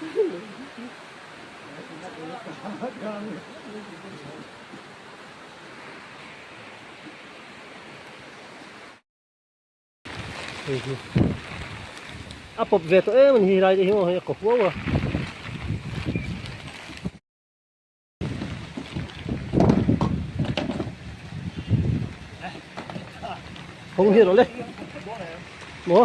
Hei hi a pawp ve tawh em a ni hi helai te hi maw hei a kaw huau a. Hawng hi rawh le maw.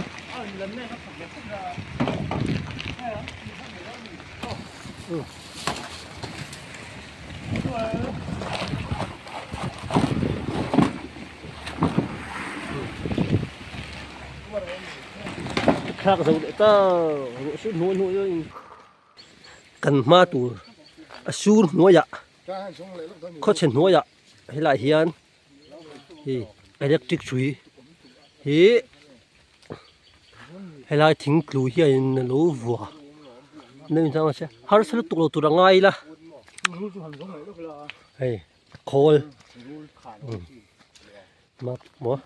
Thlak zo leh ta ruah sur hnuai hnuai in kan hma tur a sur hnuaiah khawchhe hnuaiah helaiah hian hei electric hrui hi helai thing tlu hian a lo vuah harsa lutuk lo tur a ngai ila hei khawl maw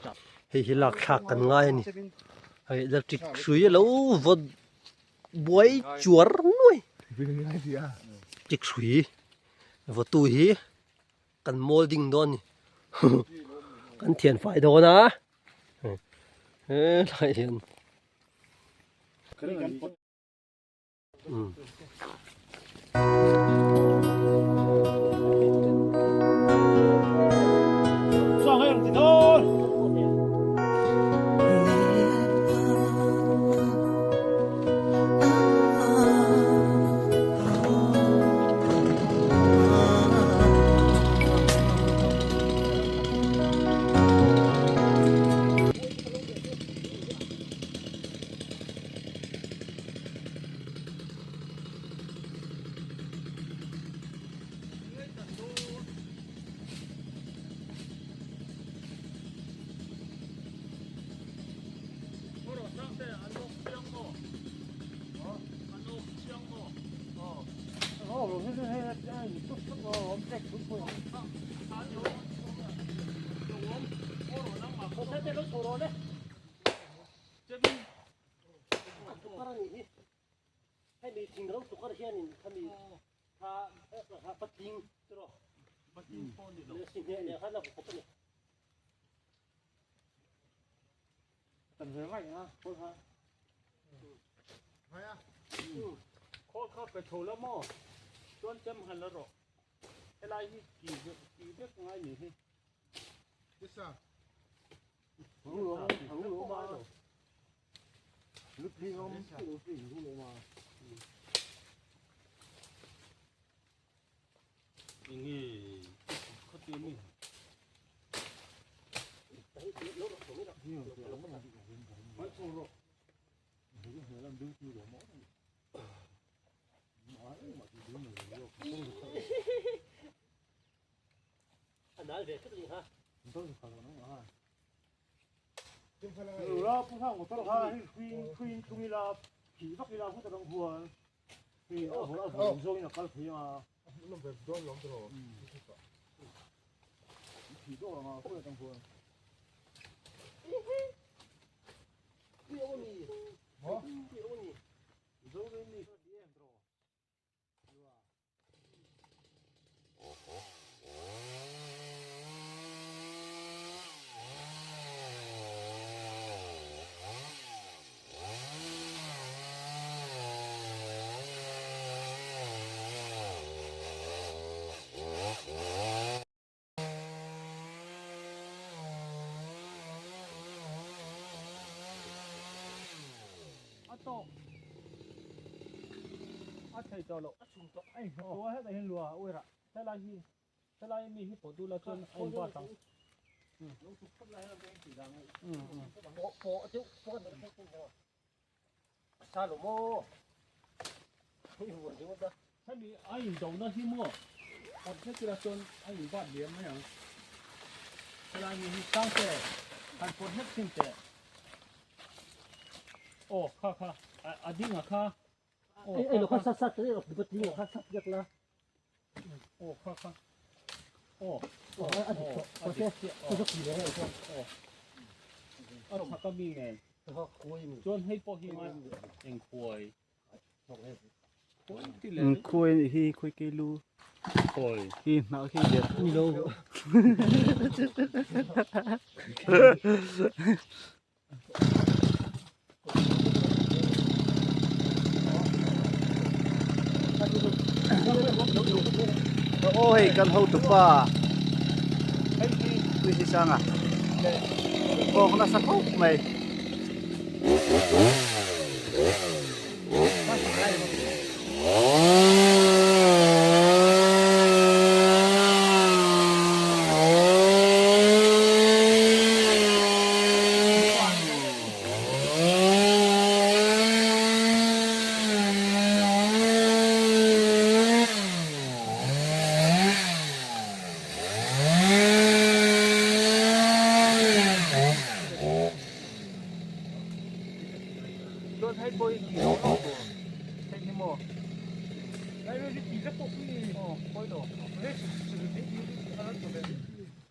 hei hi lak thlak kan ngai a ni hei electric hrui a lo vawt buai chuar nuai electric hrui vawtu hi kan moulding dawn a ni kan thian fai dawn a helai hian. Hemi thing ro tukar hianin khami kha patling tiraw patling pawh ni lo si hne nen khan a kawp a ni. Tam ve ngai a khawl kha. Ngai a. Khawl kha pe tho la maw chuan chem han la rawh. Helai hi ki ki vek ngai ni hi. Tisa. A nal ve tlat a ni ha. A tawk a thei tawh loh a chhung tawh a inhmu a hetah hian lua a uar a helai hi helai mi hi pawh duh la chuan a in bat ang. Hemi a in do na hi maw kawt hlek ila chuan a in bat liam mai ang. Helai mi hi sang te han pawt hlek thin teh. Aw kha kha a ding a kha. Ei lo kha sat sat te ding a kha sat vek la. Aw kha kha. Aw a dik tawh. A dik chiah. Aw chu leh a chuan. Aw. A chhak a mi nen. Kha khuai mi. Chuan hei pawh hi eng khuai. Khuai anih hi khuai ke lu hi hnah khi lian ni lo. Aw hei kan hotu pa Puisi Sanga kawng nasa khawp mai. Chuan hei pawh hi tih loh loh tur hei hi maw hei hi tih vek pawh hi aw pawi lo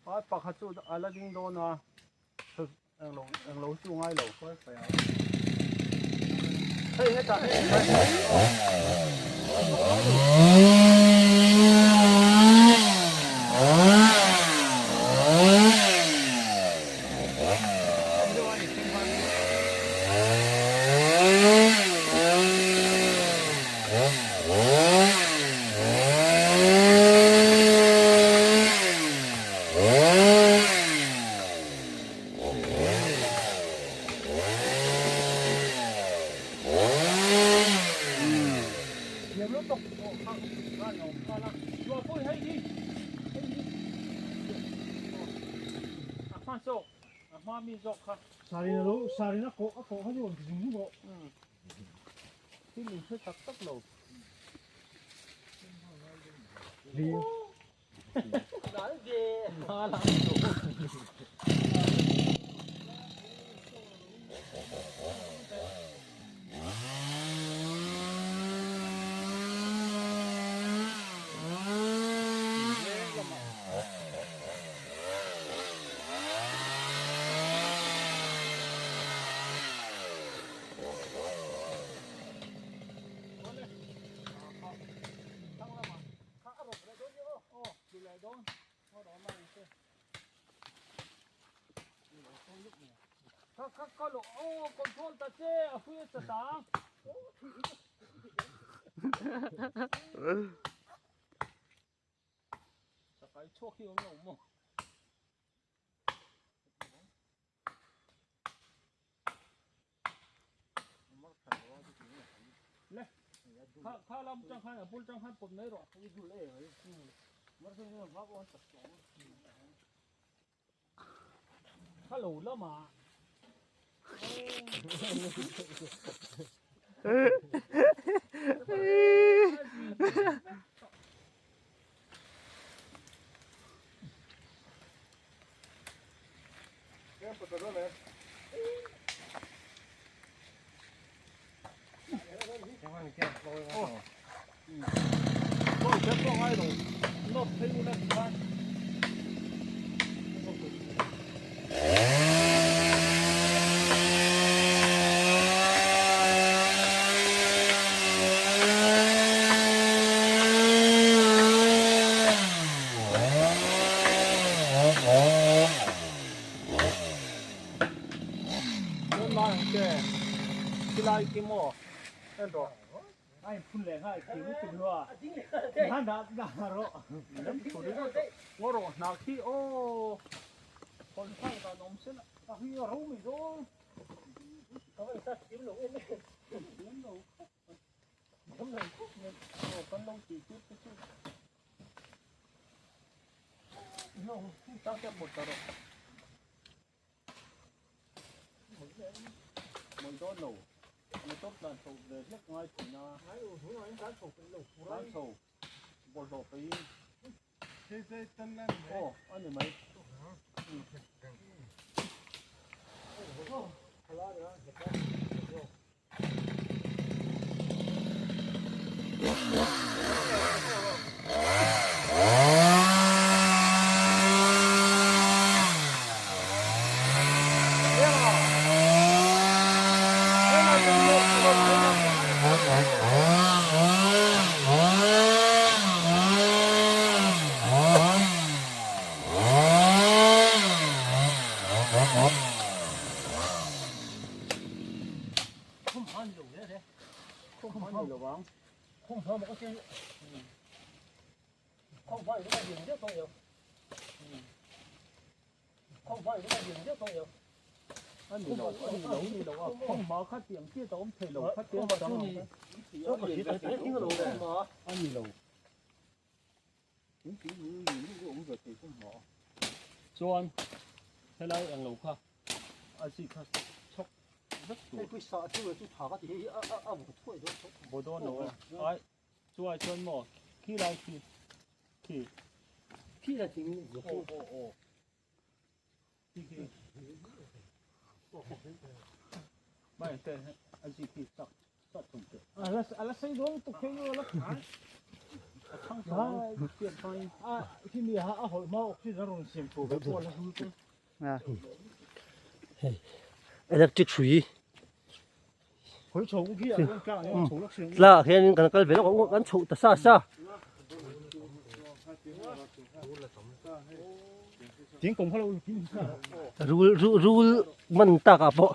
a pakhat chu a la ding dawn a englo englo chu ngai lo hei hetah hei Sarina lo sarina kawh a kawh kha chu rawn ti zung zung rawh. Thil in hre tak tak lo. Chuan helai ang lo kha a chi kha chhawk vek tur. Hei pawisa chu chu tha ka ti hei a a a vawt thuai dawn chauh. Vaw dawn lo e. Ai chuai chuan maw khi lai khi khi. Khi lai thing aw aw aw khi khi mai te a chi khi sak sak thum te. A la a la sei dawn tuk phei a la a chhang chhang pian phai a khi mi ha a hawlh hma oxygen a rawn siam chhuah ve pawh a la hlu te. Hei electric hrui tla ah hianin kan kal ve lawk ang kan chhoh ta sa sa. Rul rul man tak ah pawh.